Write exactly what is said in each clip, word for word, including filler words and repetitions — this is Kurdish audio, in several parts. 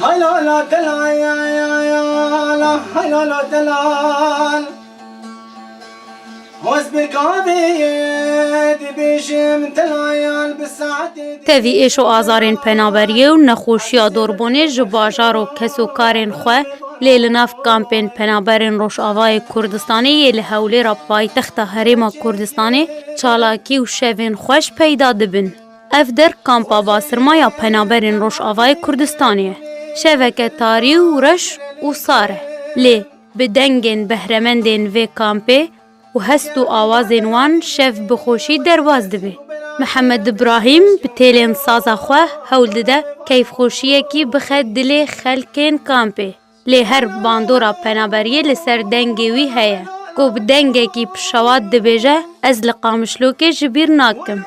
Helala delal, ya, ya, ya, la, helala delal. Hoz bi gavê dibêjim delayan bi saetê. Tevî êş û azarên penaberiyê û nexweşiya dorbonê ji bajar û kesokarên xwe, lê li nav kampên penaberên Rojavayê Kurdistanê yê li Hewlêra paytexta Herêma Kurdistanê çalakî û şevên xweş peyda dibin. Ev der kampa basirma ya penaberên Rojavayê Kurdistanê ye. Şeveke tarî û reş û sar e. Lê bi dengên behremendên vê kampê û hest û awazên wan şev bi xweşî derbas dibe. Mihemed Ibrahîm bi têlên saza xwe hewl dide keyfxweşiyekî bixe dilê xelkên kampê. Lê her bandora penaberiyê li ser dengê wî heye, ku bi dengekî pişewat dibêje, Ez li Qamişlokê ji bîr nakim.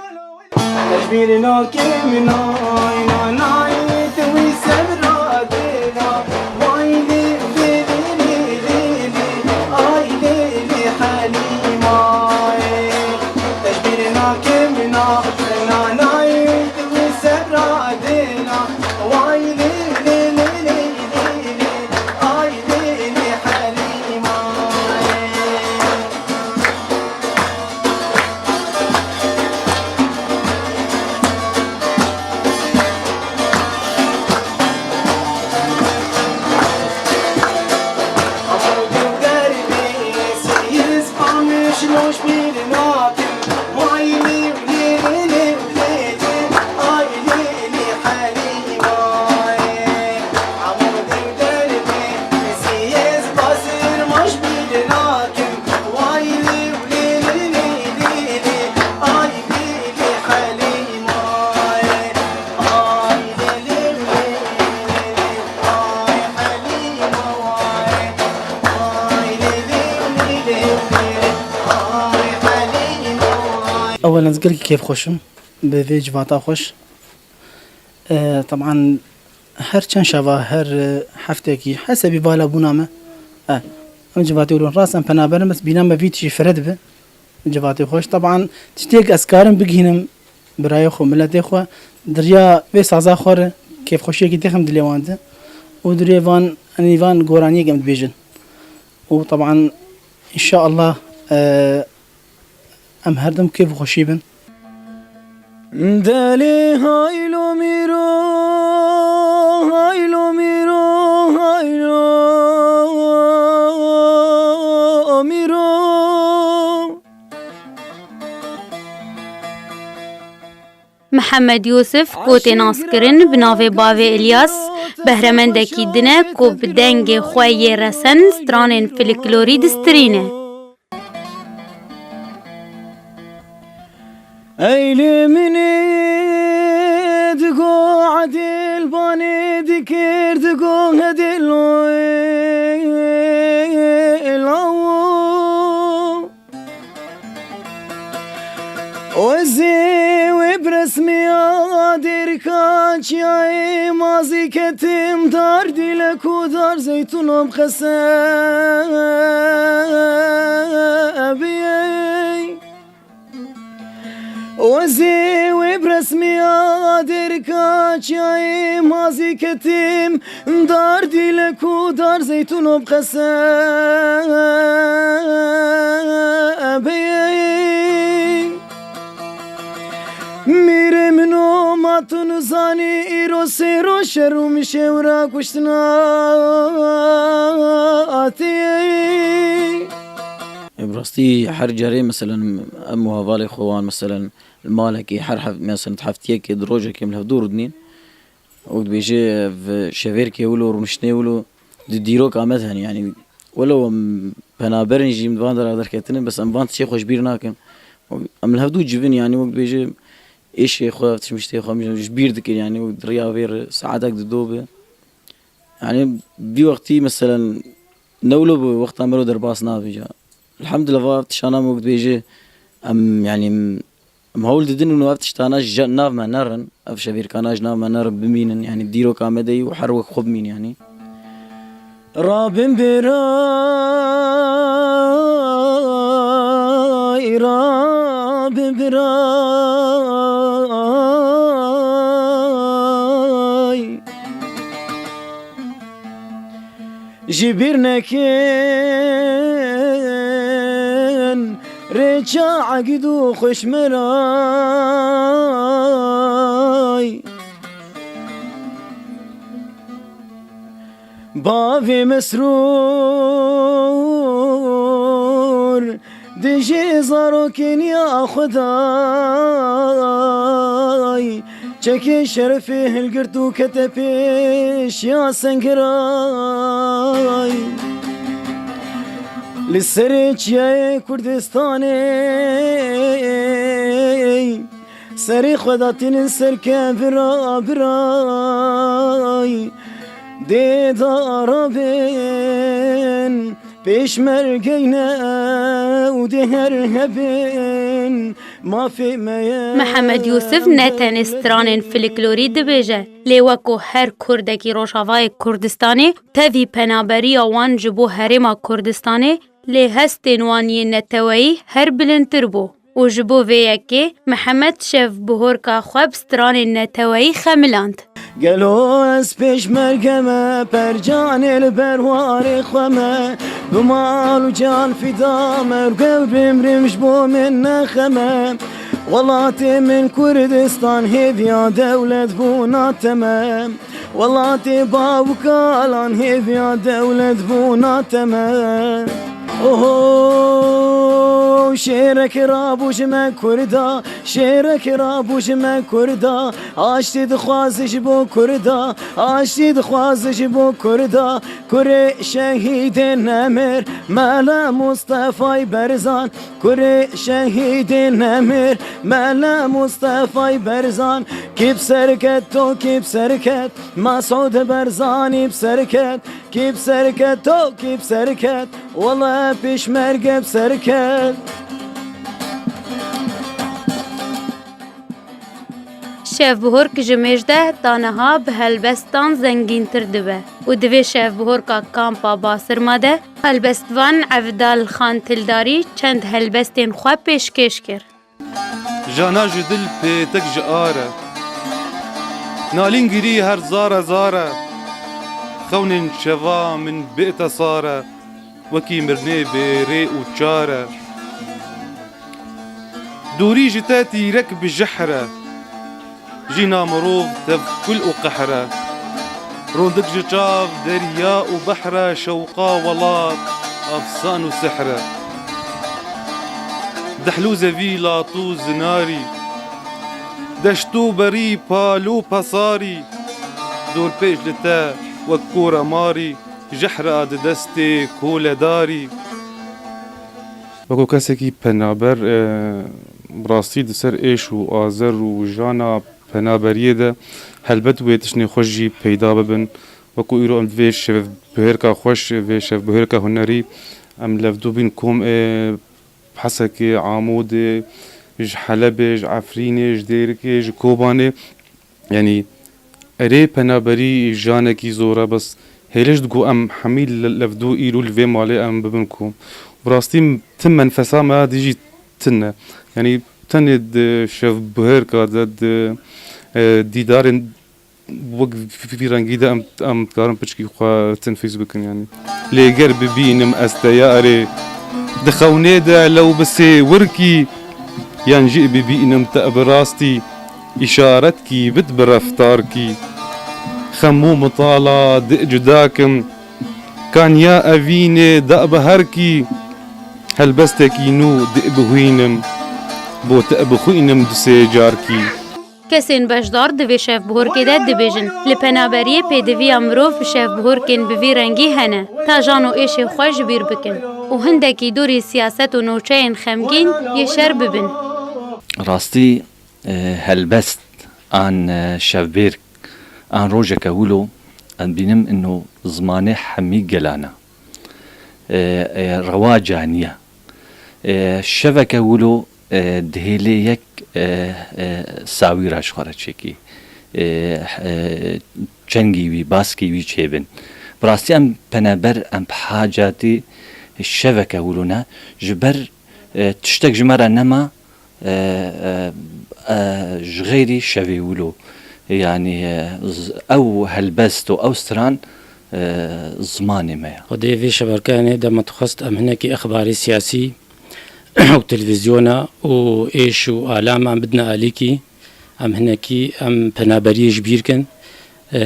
Ez ji bîr nakim, nay, nay, nay, tu wî sebra dêna. Way lê, lê, lê, lê, lê, lê, ay lê, lê, Helîma, ê. Ez ji bîr nakim, na, na, nay, tu wî sebra dêna. Way lê, lê, lê, lê, lê, lê, ay lê, lê, Helîma, ê. Ewelen ez gelekî kêfxweş im bi vê civata xweş. E, teban her çend şeva, her, e, heftekî hesebî vala bûna me. E, em civatê wilo rast em penaberin, bes bîna me vî tişî fire dibe. Civatê xweş. Teban tiştêk ez karim bigihînim birayê xwe, miletê xwe, di riya vê saza xwe re kêfxweşiyekî têxim dilê wan de. Û di rê van, enî van goraniyek em dibêjin. Û teban, înşaallah, e, em her dem kêf û xweşî bin. Delê haylo mîro, haylo mîro, haylo mîro. Mihemed Yûsif, ku tê naskirin bi navê Bavê Îlyas, behremendekî din e ku bi dengê xwe yê resen stranên folklorî distirîne. Eylê min ê digo edil banê dikir digo hedil lawo. O ez ê wê bi resmiya dêrika çiyayê mazî ketim dar dîlek û dar zeytûn û bi qesebiyê. O ez ê wê bi resmiya dêrika çiyayê mazî ketim dar dîlek û dar zeytûn û bi qesebiyê. Mîrê min o ma tu nizanî îro sê roj şer û mişê wira kuştina hatî. Bi rastî her carê, meselen, em û hevalê xwe wan, meselen, li malekê her hef-, meselen, heftiyekê, di rojekê em li hev dûr dinîn. Wek dibêje, ev şevêrkê wilo, rûniştinê wilo, di dîroka me de hene, yanî, welo em penaberin jî, em di van dera derketine, bes em van tiştê xwe ji bîr nakin. Em li hev dû civin, yanî, wek dibêje, êşê xwe, tişmiştê xwe, em ji bîr dikin, yanî, wek di riya vê re saetek dido be. Yanî, vî wextî, meselen, ne wilo bi wexta me re derbas nabe ca. Elhamdulillah, va ev tiştana me wek dibêje, em, yanî, em hewl didin û ev tiştana ji nav me nerin, ev şevêrkana ji nav me nerin, bimînin, yanî, dîroka me de yî û her wek xwe bimînin, yanî. Rabin biray, Rabin biray. Ji bîr nekin rêça egîd û xweşmeray. Bavê Mesrûr dijî zarokên ya xwe day. Çekê şerefê hilgirt û kete pêş ya sengiray. Li serê çiyayê Kurdistanê serê xwe datînin ser kevira biray. Dê darabin pêşmergeyne û dê her hebin mafê me ye. Mihemed Yûsif ne tenê stranên filiklorî dibêje, lê weko her kurdekî Rojavayê Kurdistanê tevî penaberiya wan ji bo Herêma Kurdistanê, lê hestên wan yên neteweyî her bilindtir bû û ji bo vê yekê Mihemed şevbihorka xwe bi stranên neteweyî xemiland. Gelo ez pêşmerge me, percanê li ber warê xwe me, bi mal û can fîda me, û gewrim rim ji bo min nexeme. Welatê min Kurdistan, hêviya dewlet bûna te me. Welatê bav û kalan, hêviya dewlet bûna te me. Oho, şêrek rabû ji me Kurda, şêrek rabû ji me Kurda. Aştî dixwaze ji bo Kurda, aştî dixwaze ji bo Kurda. Kurê şehîdê nemir, Mele Mustefay Berzan. Kurê şehîdê nemir, Mele Mustefay Berzan. Kî bi ser ket, to kî bi ser ket, Mesûd Berzanî bi ser ket. Kî bi ser ket, to kî bi ser ket, wele pêşmerge bi ser ket. Şevbihork ji mêj de ta niha bi helbestan zengîntir dibe û di vê şevbihorka kampa Basirma de helbestvan Evdal Xan Tildarî çend helbestên xwe pêşkêş kir. Jana ji dil pêtek ji ar e. Nalîngirî her zar e, zar e. Xewnên çeva min bê te sar e. Wekî mirinê bê rê û çar e. Dûrî ji te tîrek bi jehr e. Jîna mirov tev kul û qehr e. Rondik ji çav, derya û behr e, şewqa welat, efsan û sihr e. Dehlû zevî lat û zinarî, deşt û berî, pal û pesarî, dorpêç li te wek kora marî, jehr a di destê koledarî. Weko kesekî penaber, e, bi rastî di ser êş û azer û jana penaberiyê de helbet wê tiştên xweş jî peyda bibin. Wekû îro em di vê şevbihêrka xweş, vê şevbihêrka hunerî em levdû bîn kom ê Hesekê, Amûdê, ji Helebê, ji Efrînê, ji Dêrikê, ji Kobanê. Yanî erê penaberî janekî zor e, bes hêlê ji digo em hemî le-, levdû îro li vê malê em bibin kom. Bi rastî tim menfesa me ya dî jî tune. Yanî tenê di şevbihêrka de, di, e, dîdarên wek vî rengî de em, em dikarin piçkî xwe tenfîz bikin, yanî. Lê ger bibînim ez te yarê di xewnê de lew bi sêwirkî, yan jî bibînim te bi rastî îşaretkî bit bi reftarkî. Xem û mitala di cuda kim, kaniya evînê da bi herkî. Helbestekî nû di bihwînim, bo te bixwînim du sê carkî. Kesên beşdar di vê şevbihorkê de dibêjin, li penaberiyê pêdiviya mirov bi şevbihorkên bi vî rengî hene, ta jan û êşên xwe ji bîr bikin û hindekî dûrî siyaset û nûçeyên xemgîn yê şer bibin. Rastî, e, helbest an, e, şevbêrk an rojeke wilo, em dibînim ino zimanê hemî gelan e. E, e, rewaca niye. E, şeveke wilo, e, dihêlê yek, e, e, sawîra ji xwe re çêkî. E, e, çengî wî, baskî wî çêbin. Bi rastî em penaber, em bi hacatî şeveke wilo ne. Ji ber, e, tiştek ji me re nema, e, e, e, ji xeyrî şevê wilo. Yanî, e, z-, ew helbest û ew stran e, zimanê me ye. Xwedê vê şeberkeyanê dema dixwest em hinekî exbarê siyasî û televîzyona û êş û alama em bidine alîkî, em hinekî em penaberiyê ji bîr kin. E,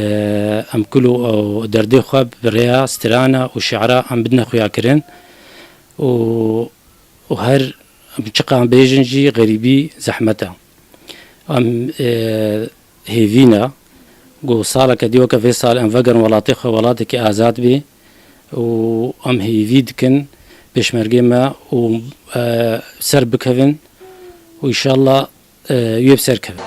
em kul û, û derdê xwe bi rêya strana û şi'ra em bidine xuyakirin û, û her em çiqan bêjin jî xerîbî zehmet e. Em, e, hêvî ne ku saleke dî weke vê sal em vegerin welatê xwe, welatekî azad bê û em hêvî dikin pêşmergê me û, e, ser bikevin û înşallah, e, wê bi ser kevin.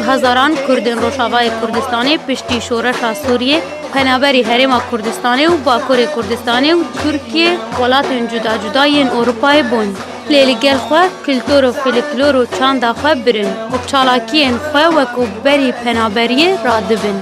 Hezaran Kurdên Rojavayê Kurdistanê piştî şoreşa Sûriyê penaberî Herêma Kurdistanê û Bakurê Kurdistanê û Tirkiyê, welatên cuda cuda yên Ewropayê bûn. Lê li gel xwe kultur û filiklor û çanda xwe birin û çalakiyên xwe wekû berî penaberiyê radibin.